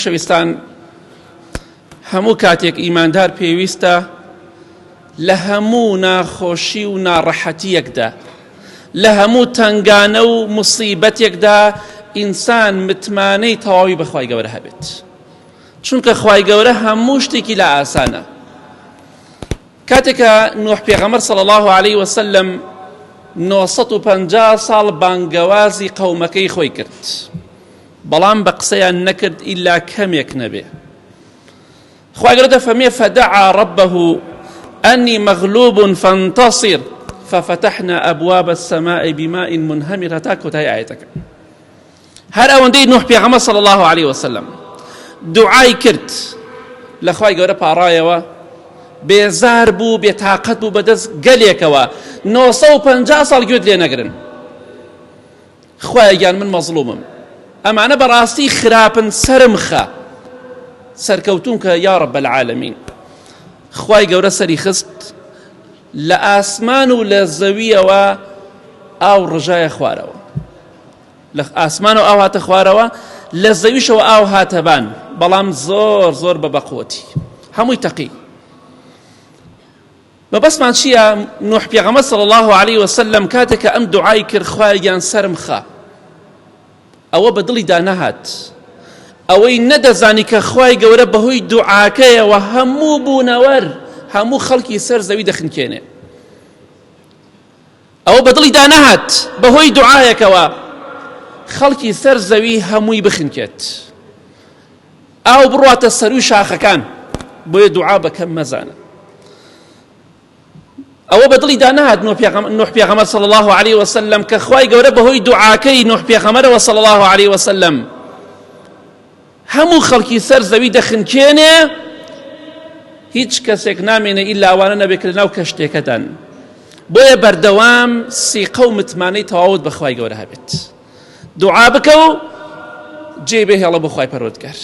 خۆشەویستان هەموو کاتێک ئیماندار پێویستە لە هەموو ناخۆشی و ناڕەحەتیەکدا لە هەموو تنگانە و مصیبەتێکدا ئینسان متمانەی تەواوی بەخوای گەورە هەبێت چونکە خوای گەورە هەموو شتێکی لا ئاسانە کاتێکە نوح پێغەمبەر صلی الله علیه وسلم 950 ساڵ بانگەوازی قەومەکەی خۆی کرد بەڵام بە قسەیان نەکرد ئیلا کەمێک نەبێ خوای گەورە دەفەرمێ فدعا ربه أني مغلوب فانتصر ففتحنا أبواب السماء بماء منهمر هەتا کۆتای ئاەتەکە هەر ئەوەندەی نوح پێغەمبەر صلی الله علیه وسلم دوعای کرد لە خوای گەورە پاڕایەوە بێزار بوو بێتاقەت بوو بەدەست گەلێکەوە 950 ساڵ گوێت لێ نەگرن خوایە گیان من مەزڵومم ئەمانە بەڕاستی خراپن سەرم خە سەرکەوتوم کە یا رب العالمین خوای گەورە سەری خست لە ئاسمان و لە زەویەوە ئاو ڕژایە خوارەوە لە ئاسمان و ئاو هاتە خوارەوە لە زەویشەوە ئاو هاتە بان بەڵام زۆر زۆر بە بەقوەتی هەمووی تەقی مەبەستمان چییە نوح پێغەمبەر صلی الله علیه وسلم کاتێک کە ئەم دوعای کرد خوایە گیان سەرم خە ئەوە بە دڵیدا نەهات ئەوەی نەدەزانی کە خوای گەورە بەهۆی دوعاکەیەوە هەموو بوونەوەر هەموو خەڵکی سەر زەوی دەخنکێنێ ئەوە بە دڵیدا نەهات بەهۆی دوعایەکەوە خەڵکی سەر زەوی هەمووی بخنکێت ئاو بڕواتە سەروی شاخەکان بۆیە دوعا بەکەم مەزانە ئەوە بە دڵیدا نەهات نوح پێغەمبەر صلی الله علیه وسلم کە خوای گەورە بەهۆی دوعاکەی نوح پێغەمبەرەوە صلی الله علیه وسلم هەموو خەڵکی سەر زەوی دەخنکێنێ هیچ کەسێک نامێنێ ئیلا ئەوانە نەبێت کە لەناو کەشتێکەدان بۆیە بەردەوام سیقە و متمانەی تەواوت بەخوای گەورە هەبێت دوعا بکە و جێ بهێڵە بۆ خوای پەروەردگار.